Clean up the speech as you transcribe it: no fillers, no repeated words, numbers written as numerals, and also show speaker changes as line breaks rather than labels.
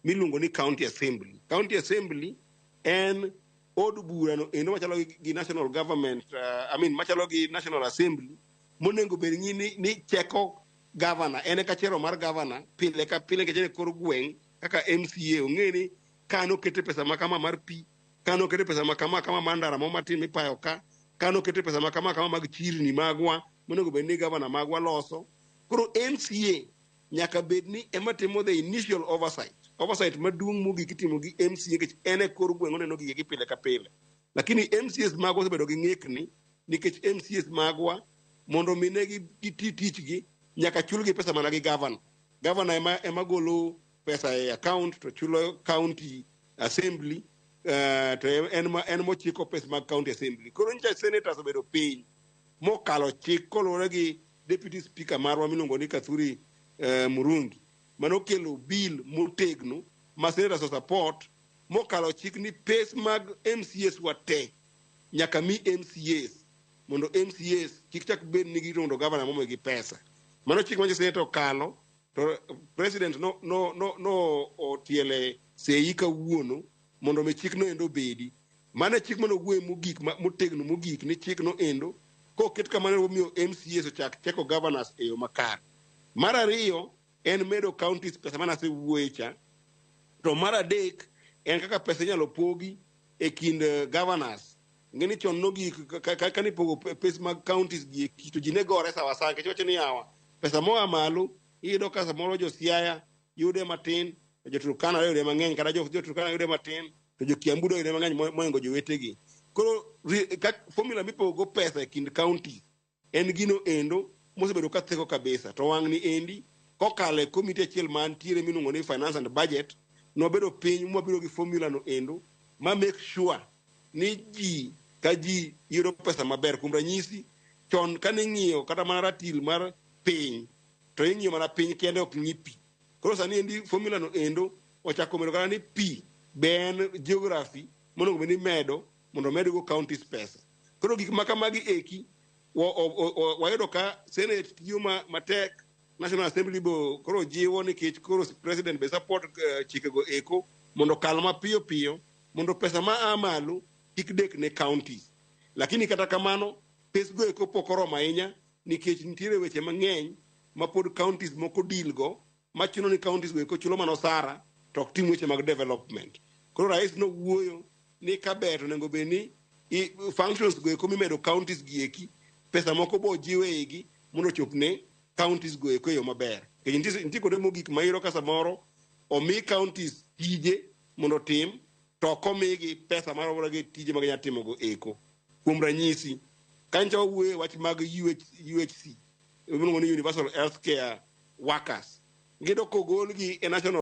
Miluongo ni county assembly. County assembly en od burano endo machalo gi national government, I mean, machalo gi National Assembly, monego bed ni cheko governor. En e kachero mar governor pile ka pile, nikech en e kor gweng' kaka MCA ong'e ni kano kete pesa ma kama mar pi, kano kete pesa ma kama kama mar ndara mo matin mipayo ka, kano kete pesa ma kama kama mag chirni magwa monego bed ni governor magwa loso. Koro MCA nyaka bed ni ema timo the initial oversight. Oversight maduong' mogik itimo gi MCA, nikech en e kor gweng', oneno gige pile ka pile. Lakini MCAs magwa osebedo gi ng'ikni, nikech MCAs magwa mondo mi ne giti tichgi nyaka chulgi pesa mana gi governor. Governor ema golo pesa e account to chulo county assembly, to en mochiko pesa mag county assembly. Koro nyicha senators obedo piny mokalo chik koluwore gi deputy speaker marwa miluongo ni Kathuri Murungi, manokelo bill motegno ma senators support, mokalo chik ni pes mag MCAs wa te nyaka mi MCAs, mondo MCAs kik chak bed ni girito mondo governor momigi pesa. Mano chik ma senator okalo, to president no otiele sei kawuono mondo mi chik no endo obedi. Mano e chik manowuoye mogik, motegno mogik, ni chik no endo koket kamano omiyo MCAs ochak cheko governors e yo makare. Mar ariyo en medo counties pesa mane asewuoye cha. To mar adek en kaka pesa inyalo pogi e kind governors. Ng'eni chon nogik kanipogo pes mag counties gi eki to ji ne gore sawa sawa, nikech wacho ni yawa, pesa moa malo iyudo ka samoro jo Siaya yude matin to jo Turkana yude mang'eny, kata jo Turkana yude matin to jo Kiambu yude mang'eny mohingo jowetegi. Koro formula mipogo go pesa e kind counties en gino endo mosebedo ka theko kabisa. To wang' ni endi kokalo e komiti achiel mantiere miluongo ni Finance and Budget, nobedo piny mwabiro gi formula no endo ma make sure ni ji ka ji yudo pesa maber. Kuom ranyisi, chon kane ing'iyo kata mana ratil mar piny to ing'iyo mana piny kende, ok ng'i pi. Koro sani endi formula no endo ochako medo kata ni pi be en geography monego bed ni imedo mondo omedgo counties pesa. Koro gik ma kamagi eki wayudo ka Senate tiyo matek, National Assembly bo koro jiwo, nikech koro president be support chikego eko mondo okal mapiyo piyo, mondo pesa ma a malo kik dek ne counties. Lakini kata kamano, pesgo eko pok oromo ahinya, nikech nitiere weche mang'eny ma pod counties moko deal go, machuno ni counties go eko chulo mana osara to ok tim weche mag development. Koro rais nowuoyo ni kaber to onego bed ni functions go eko mimedo counties gi eki, pesa moko bo jiw e igi mondo ochop ne counties go eko e yo maber. Nikech nitie kuonde mogik ma iyudo ka samoro omi counties tije mondo otim to ok omigi pesa maromore gi tije ma ginyalo timo go eko. Kuom ranyisi, kanyo wawuoyo e wach mag UHC, miluongo ni Universal Healthcare Workers, giyudo kogolgi e national